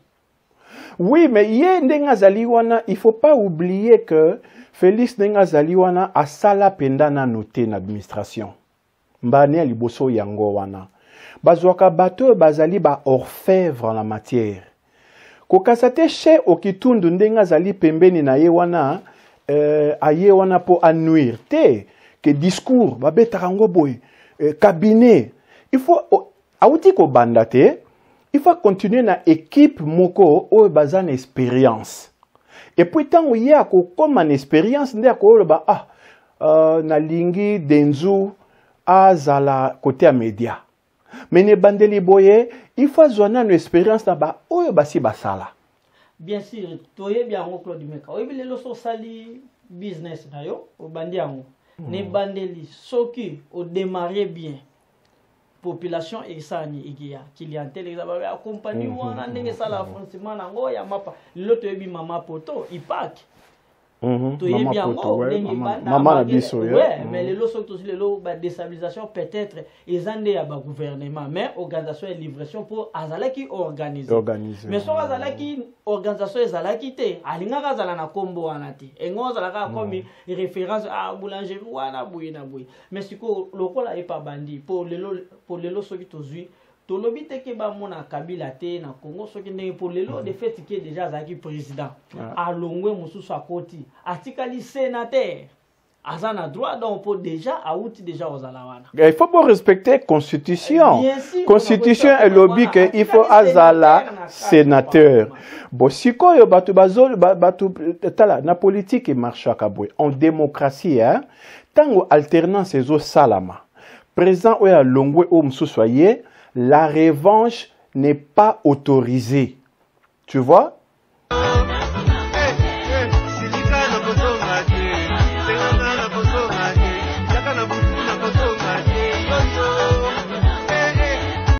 Oui, mais ye ndenge azali wana, il faut pas oublier que Félix ndenge azali wana, asala mpenza nano te na administration. Mbani ya liboso yango wana, bazwaka bato oyo bazali baorfèvre en la matière. Kokasa te She Okitundu ndenge azali pembeni na ye wana, aye wana mpo anuire te ke discours babetaka yango boye, cabinet il faut awuti kobanda te, il faut continuer na équipe moko oyo baza na expérience. Et puis ntango ye akokóma na expérience nde akoloba: ah, nalingi Denzu azala kote ya média. Mais na ebandeli boye, il faut azwa nano expérience na baoyo basi basala. Bien sûr, toyebi yango. Claude Meka, oyebi lelo so osali business na yo, obandi yango na ebandeli, soki odémarre bien. Population esala nini? Ekeya clientèle eza ba compagnie wana ndenge esala fonctionnement nango ya mapa. Lelo toyebi mama poto ipak. Toyebi Mama yango Poto, ouais, ndenge ebanda, mama na malgré- biso, ouais, yeah. mais lelo soki tozwi lelo badéstabilisation, peut-être eza nde ya bagouvernement, mais organisation ya livraison mpo azalaki organisé. Organisé. Mais soki azalaki organisation ezalaki te, alingaka azala na nkombo wana te. Engo azalaka comme référence, ah, boulangerie wana boye na boye. Mais sikoyo lokola epa bandi po lelo soki tozwi, tolobi te ke bamona Kabila te na Congo, soki ndenge po lelo de fait ke déjà azalaki président, alongwe, mosusu akoti, atikali sénateur, aza na droit. Donc po déjà awuti déjà kozala wana. Il faut pas respecter constitution. Bien sûr. Constitution elobi ke il faut azala sénateur. Bon, sikoyo bato bazo bato, tala, na politique emarchaka boye. En démocratie, hein, tango alternance ezosalama, président oyo alongwe, oyo mosusu aye, la revanche n'est pas autorisée. Tu vois?